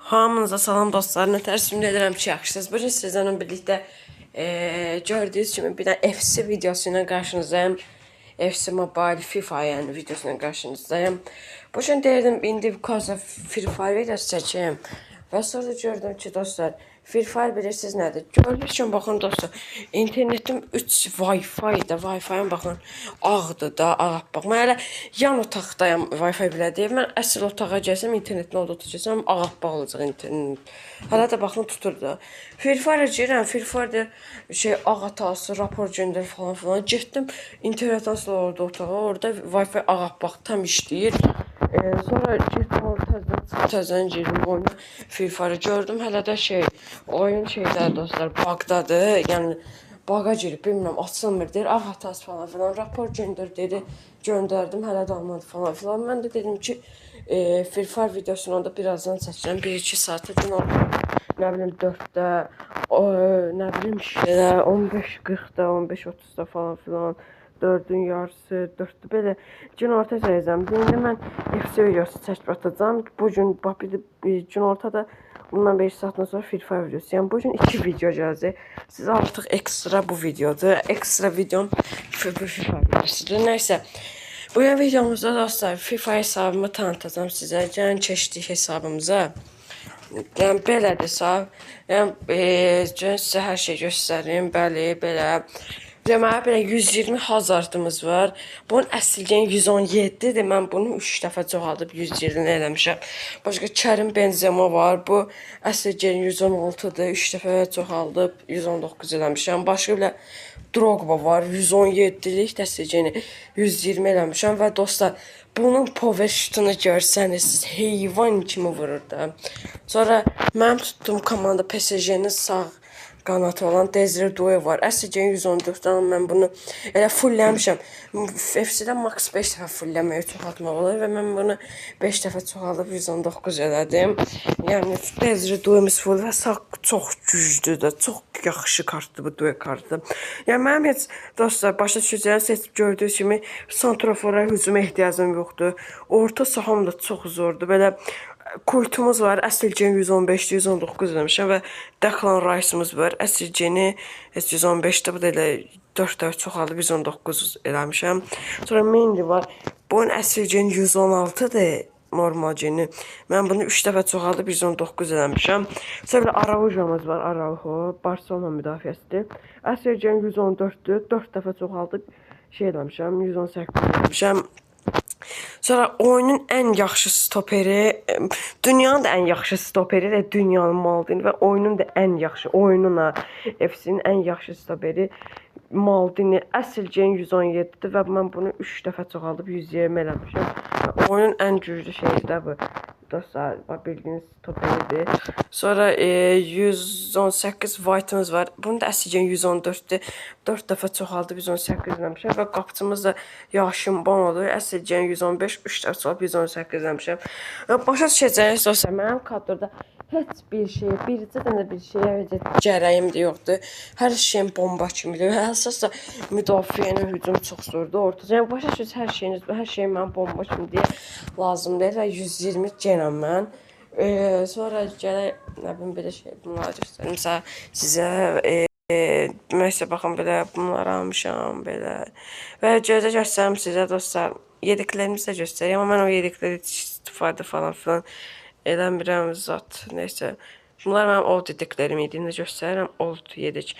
Hamınıza salam dostlar. Nə tərs ümid edirəm ki, yaxşısınız. Bugün sizlərlə birlikdə gördüyünüz kimi bir dənə FC videosu ilə qarşınızdayım. FC Mobile FIFA yəni videosu ilə qarşınızdayım. Bugün deyirdim indi Koza Free Fire videosu çəkeyim. Və sonra da gördüm ki, dostlar, Free Fire bilirsiniz nədir? Gördüyünüz kimi baxın dostlar, internetim 3 Wi-Fi-də, Wi-Fi-ım baxın ağdır da, ağappaq. Mən hələ yan otaqdayam, Wi-Fi belə deyil. Mən əsl otağa gəlsəm, internetin orada oturacağam, ağappaq olacaq internet. Hələ də baxın tutur da. Free Fire-a girirəm, Free Fire-də şey ağ hatası, rapor göndər falan filan. Getdim internetdən sonra orada otağa, orada Wi-Fi ağappaq tam işləyir. Sonra getdim orada təzədən çıxıb təzədən girdim oyuna. Free Fire gördüm. Hələ də şey oyun şeydə dostlar bugdadır. Yəni baga girib bilmirəm açılmır deyir. Ağ hatası falan filan rapor göndər dedi. Göndərdim hələ də almadı falan filan. Mən də dedim ki Free Fire videosunu da birazdan çəkirəm. 1-2 saatə gün oldu. Nə bilim 4-də, o, nə bilim şeydə 15:40-da, 15:30-da falan filan. 4-ün yarısı, 4-dür belə günorta çəkəcəm. İndi mən FC videosu çəkib atacağam. Bu gün bax bir də bir günortada bundan 5 saatdan sonra Free Fire videosu. Yəni bu gün 2 video gələcək. Siz artıq ekstra bu videodur. Ekstra videom Free Fire videosudur. Nəysə. Bu videomuzda dostlar FIFA hesabımı tanıtacağım sizə. Gəlin keçdik hesabımıza. Yəni belədir hesab. Yəni gəlin sizə hər şey göstərim. Bəli, belə. Deməli belə 120 hazardımız var. Bunun əsl geni 117-dir. Mən bunu 3 dəfə çoxaldıb 120 eləmişəm. Başqa Kərim Benzema var. Bu əsl geni 116-dır. 3 dəfə çoxaldıb 119 eləmişəm. Başqa belə Drogba var. 117-lik də əsl geni 120 eləmişəm və dostlar bunun power şutunu görsəniz siz heyvan kimi vurur da. Sonra mənim tutduğum komanda PSG-nin sağ qanatı olan Desire Doué var. Əsl geni 114 amma mən bunu elə fullləmişəm. FC-də max 5 dəfə fullləməyə çoxaltmaq olur və mən bunu 5 dəfə çoxaldıb 119 elədim. Yəni Desire Doué-miz full və sağ çox güclüdür də, çox yaxşı kartdır bu Doué kartı. Yəni mənim heç dostlar başa düşəcəyiniz heç gördüyünüz kimi santrafora hücuma ehtiyacım yoxdur. Orta saham da çox zordur. Belə Kultumuz var. Əsl geni 115-dir, 119 demişəm və Declan Rice-ımız var. Əsl geni heç 115-dir. Bu da elə 4 dəfə çoxaldıb 119 eləmişəm. Sonra Mendy var. Bunun əsl geni 116-dır normal geni. Mən bunu 3 dəfə çoxaldıb 119 eləmişəm. Sonra bir Araujo'muz var. Araujo Barcelona müdafiəsidir. Əsl geni 114-dür. 4 dəfə çoxaldıb şey eləmişəm, 118 eləmişəm. Sonra oyunun ən yaxşı stoperi, dünyanın da ən yaxşı stoperi də dünyanın Maldini və oyunun da ən yaxşı, oyunun ha, FC-nin ən yaxşı stoperi Maldini əsl gen 117-dir və mən bunu 3 dəfə çoxaldıb 120 eləmişəm. Və oyunun ən güclü şeyi də bu. Dostlar, bax bildiyiniz stoperidir. Sonra 118 White-ımız var. Bunun da əsl gen 114-dür. 4 dəfə çoxaldıb 118 eləmişəm və qapıçımız da Yaşın Bonodur. Əsl gen 115, 3 dəfə çoxaldıb 118 eləmişəm. Və başa düşəcəksiniz dostlar, mənim kadroda heç bir şey, bircə dənə bir şeyə gərəyim də yoxdur. Hər şeyim bomba kimidir. Əsas da müdafiə ilə hücum çox zordur. Orta. Yəni başa düşürsünüz, hər şeyiniz, hər şey mənim bomba kimi deyə lazım deyil və 120 genəm mən. Sonra gələk nə bilim belə şey bunları göstərim sizə. Nəysə baxın belə bunları almışam belə. Və gözə göstərim sizə dostlar. Yediklərimizi də göstəreyim amma mən o yedikləri heç istifadə falan filan eləmirəm zat. Nəysə. Bunlar mənim old yediklərim idi. İndi göstərirəm old yedik.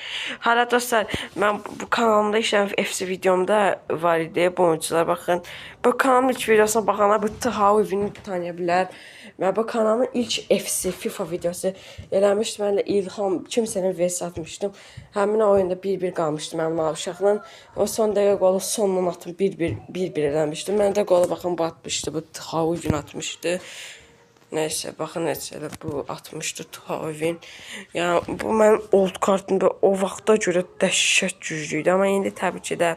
Hələ dostlar, mən bu kanalımda işləm FC videomda var idi bu oyuncular. Baxın, bu kanalın ilk videosuna baxanlar bu Thauvini tanıya bilər. Mən bu kanalın ilk FC FIFA videosu eləmişdim. Mən də İlham kimsənin vs atmışdım. Həmin o oyunda 1-1 qalmışdı mənim uşaqla. O son dəqiqə qolu sondan atım 1-1 1-1 eləmişdim. Mən də qolu baxın bu atmışdı. Bu Thauvin atmışdı. Nəysə, baxın necə elə bu atmışdı Thauvin. Yəni bu mənim old kartımda o vaxta görə dəhşət güclü idi, amma indi təbii ki də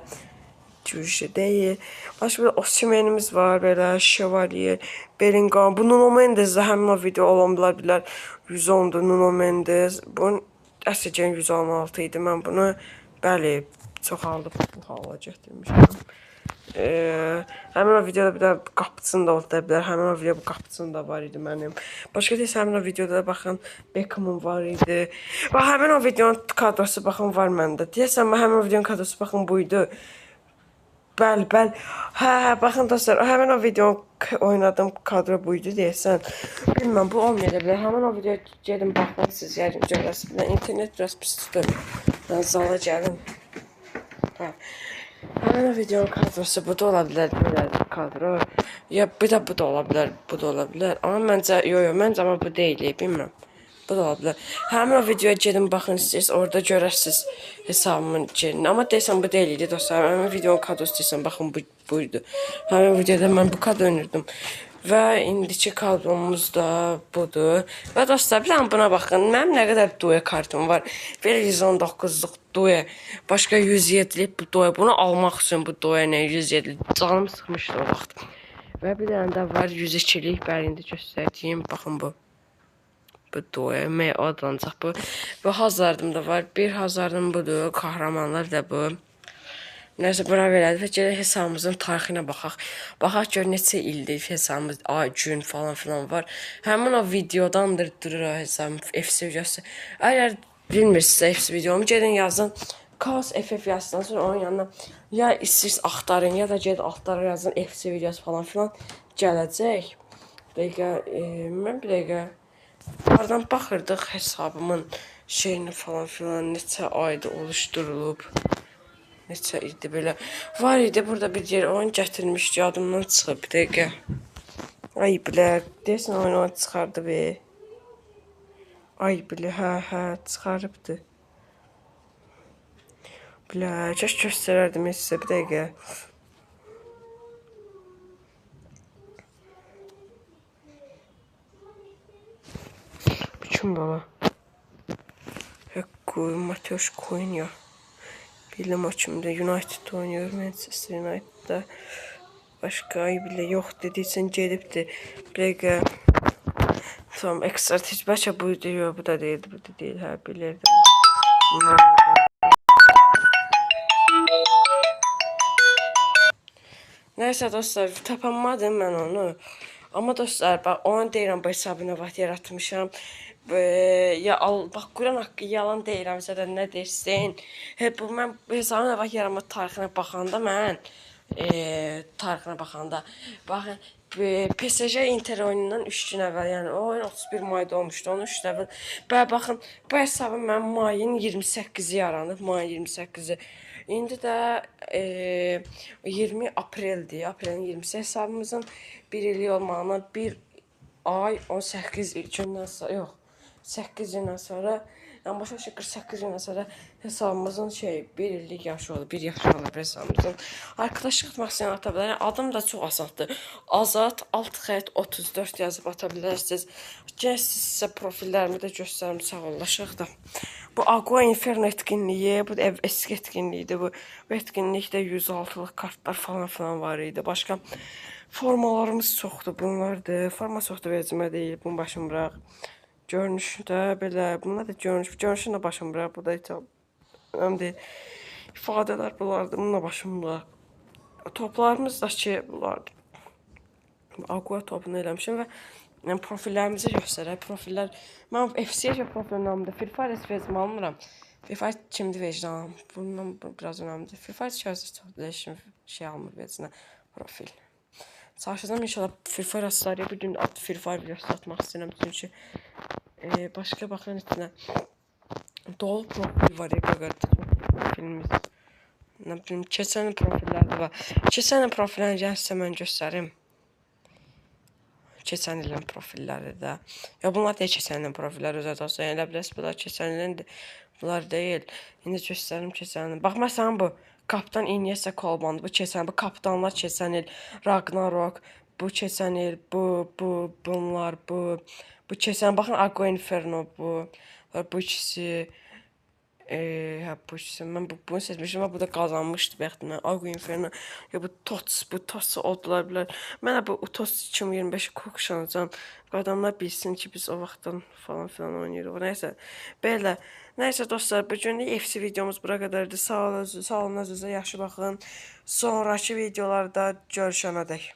güclü deyil. Başqa bir Osimhen'imiz var belə, Chevalier, Bellingham. Bu Nuno Mendes də həmin o video olan bilər. 110-dur Nuno Mendes. Bunun əsl gen 116 idi. Mən bunu bəli çoxaldıb bu hala gətirmişəm. Həmin o videoda bir də qapıçını da ola bilər. Həmin o video bu qapıçını da var idi mənim. Başqa deyilsə həmin o videoda da baxın Beckham'ın var idi. Və həmin o videonun kadrosu baxın var məndə. Deyəsən həmin o videonun kadrosu baxın buydu. Bəli, bəli. Hə, baxın dostlar, həmin o videonun oynadığım kadro buydu deyəsən. Bilmirəm, bu olmaya da bilər. Həmin o videoya gedin baxın siz yəqin görəsiniz. İnternet biraz pis tutur. Mən zala gəlin. Hə. Həmin o videonun kadrosu bu da ola bilər, belə kadro. Ya bir də bu da ola bilər, bu da ola bilər. Amma məncə, yo, məncə amma bu deyil, bilmirəm. Bu da ola bilər. Həmin o videoya gedin baxın istəyirsiniz, orada görərsiniz hesabımın yerini. Amma desəm bu deyil idi dostlar. Həmin videonun kadrosu desəm baxın bu buydu. Həmin videoda mən bu kadro oynayırdım. Və indiki kadromuz da budur. Və dostlar, bir dənə buna baxın. Mənim nə qədər Due kartım var. Bir 119-luq Due, başqa 107-lik bu Due. Bunu almaq üçün bu Due nə 107-lik canım sıxmışdı o vaxt. Və bir dənə də var 102-lik. Bəli, indi göstərəcəyim. Baxın bu. Bu Due, M adlanacaq bu. Bu Hazardım da var. Bir Hazardım budur. Kahramanlar da bu. Nəsə buna belədir və gələk hesabımızın tarixinə baxaq. Baxaq gör neçə ildir hesabımız, ay, gün falan filan var. Həmin o videodandır durur o hesabım FC videosu. Əgər bilmirsinizsə FC videomu gedin yazın. Chaos FF yazdıqdan sonra onun yanına ya istəyirsiniz axtarın ya da gedin axtarın yazın FC videosu falan filan gələcək. Dəqiqə, mən bir dəqiqə hardan baxırdıq hesabımın şeyini falan filan neçə ayda oluşturulub. Neçə idi belə. Var idi burada bir yer oyun gətirmişdi yadımdan çıxıb bir dəqiqə. Ay bilə, deyəsən oyunu onu çıxardı be. Ay bilə, hə, çıxarıbdı. Bilə, kaş göstərərdim sizə bir dəqiqə. Bu kim bala? Hekku, Mateus Cunha. Bildim o kimdir. United oynuyor. Manchester United'da. Başqa ay bilə yox dediysən gedibdi. Bir dəqiqə. Tamam, ekstra heç bəlkə bu deyil, bu da deyildi, bu da deyil. Hə, bilirdim. Nəysə dostlar, tapanmadım mən onu. Amma dostlar, bax onu deyirəm bu hesabı nə vaxt yaratmışam. Ya al, bax Quran haqqı yalan deyirəm sizə də nə deyirsin. Hep bu mən bu hesabın nə vaxt yaranma tarixinə baxanda mən tarixinə baxanda baxın PSG Inter oyunundan 3 gün əvvəl, yəni o oyun 31 mayda olmuşdu. Onun 3 gün əvvəl. Bəli, baxın, bu hesabı mən mayın 28-i yaranıb, mayın 28-i. İndi də 20 apreldir. Aprelin 20-si hesabımızın bir illik olmağına bir ay 18 gündən sonra, yox, 8 gündən sonra, yəni başa düşür 48 gündən sonra hesabımızın şey bir illik yaşı olur, bir yaşı olur hesabımızın. Arkadaşlıq atmaq istəyən ata bilər. Yəni, adım da çox asandır. Azad alt xətt 34 yazıb ata bilərsiniz. Gəlin sizə profillərimi də göstərim, sağollaşaq da. Bu Aqua Inferno etkinliği, bu da eski etkinliğiydi bu. Bu etkinlikdə 106-lıq kartlar falan filan var idi. Başqa formalarımız çoxdur, bunlardır. Forma çoxdur vecimə deyil, bunu başım bıraq. Görünüşdə belə, bunlar da görünüş, görünüşün də başım bıraq. Bu da heç önəmli deyil. İfadələr bunlardır, bununla başım bıraq. Toplarımız da ki, bunlardır. Aqua topunu eləmişim və yəni, profillərimizi göstərək. Profillər, mən FC-yə profil önəmlidir. Free Fire heç vecimə almıram. Free Fire kimdir vecimə? Bundan biraz önəmlidir. Free Fire çox çox şey almır vecinə profil. Çalışacağım inşallah Free Fire asarıya bir gün at Free Fire videosu atmaq istəyirəm çünki başqa baxın içinə dolu profil var ya profilimiz. Nə bilim, keçən profillər də var. Keçən il profillərini gəlin sizə mən göstərim. Keçən ilin profilləri də. Ya bunlar deyil keçən ilin profilləri özə dostlar. Yəni elə bilərsiniz bunlar keçən ilindir. Bunlar deyil. İndi göstərim keçən ilin. Bax məsələn bu Kaptan Iniesta Kolbandı. Bu keçən, bu kaptanlar keçən il Ragnarok, bu keçən il, bu, bunlar, bu. Bu keçən, baxın Aqua Inferno bu. Bu ikisi. Hə, bu mən bunu seçmişim, amma bu da qazanmışdı bəxtimə. Agu Inferno. Ya bu Tots, bu Tots oldular bilər. Mənə bu Tots 2025 kokşanacam. Adamlar bilsin ki, biz o vaxtdan falan filan oynayırıq. Nəysə, belə. Nəysə dostlar, bu günlük FC videomuz bura qədərdir. Sağ olun, sağ olun, özünüzə yaxşı baxın. Sonrakı videolarda görüşənədək.